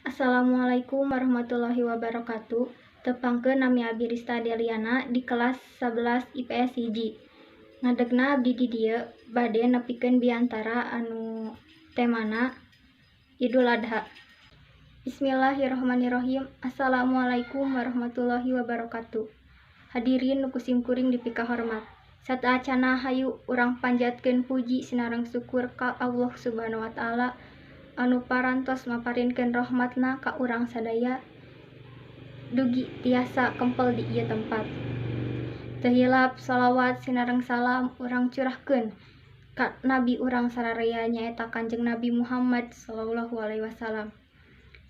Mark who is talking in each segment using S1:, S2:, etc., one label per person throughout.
S1: Assalamualaikum warahmatullahi wabarakatuh. Tepangkeun, nami abdi Rista Deliana di kelas 11 IPS 1. Ngadegna abdi di dieu bade nepikeun biantara anu temana Idul Adha. Bismillahirrahmanirrahim. Assalamualaikum warahmatullahi wabarakatuh. Hadirin nu ku simkuring dipikahormat. Sateuacanna, hayu urang panjatkeun puji sinareng syukur ka Allah Subhanahu wa Ta'ala anu parantos maparinkeun rahmatna ka urang sadaya dugi tiasa kempel di ieu tempat. Teu hilap shalawat sinareng salam urang curahkeun ka nabi urang sararea, nyaeta Kanjeng Nabi Muhammad sallallahu alaihi wasallam.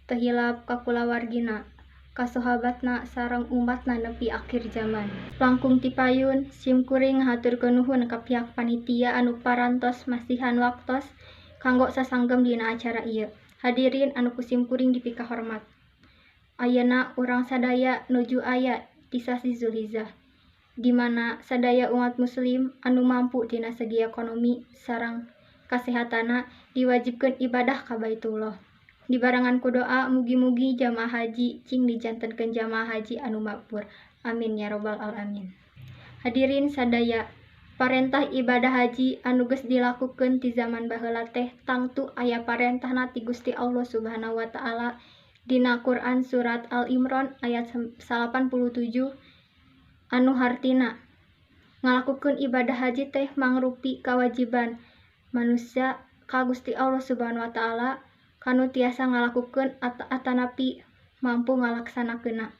S1: Teu hilap ka kulawargina, ka sahabatna sareng umatna nepi akhir zaman. Langkung ti payun, simkuring ngahaturkeun nuhun ka pihak panitia anu parantos masihan waktos kanggo sasanggem dina acara ieu. Hadirin anu ku simkuring dipikahormat. Ayeuna urang sadaya nuju aya di sasih Zulhijjah, di mana sadaya umat muslim anu mampu tina segi ekonomi sareng kasehatanna diwajibkeun ibadah ka Baitullah. Dibarengan ku doa mugi-mugi jamaah haji cing dijantenkeun jamaah haji anu mabrur. Amin ya robbal alamin. Hadirin sadaya, parentah ibadah haji anu geus dilakukeun ti zaman baheula teh tangtu aya parentahna ti Gusti Allah Subhanahu wa Ta'ala dina Quran surat Al-Imran ayat 87, anu hartina ngalakukeun ibadah haji teh mangrupi kawajiban manusia ka Gusti Allah Subhanahu wa Ta'ala kanu tiasa ngalakukeun atanapi mampu ngalaksanakeunna.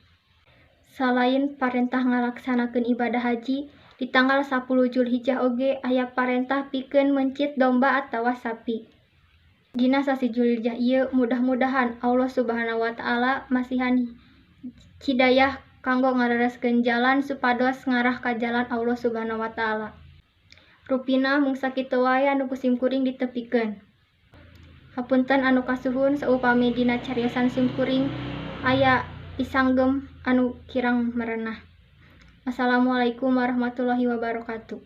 S1: Salain parentah ngalaksanakeun ibadah haji, di tanggal 10 Julhijjah oge aya parentah pikeun meuncit domba atawa sapi. Dina sasih Julhijjah ieu, mudah-mudahan Allah Subhanahu wa Ta'ala masihan hidayah kanggo ngalereskeun jalan supados ngarah ka jalan Allah Subhanahu wa Ta'ala. Rupina mung sakitu wae anu ku simkuring ditepikeun. Hapunten anu kasuhun saupami dina cariosan simkuring aya pisanggem anu kirang merenah. Wassalamualaikum warahmatullahi wabarakatuh.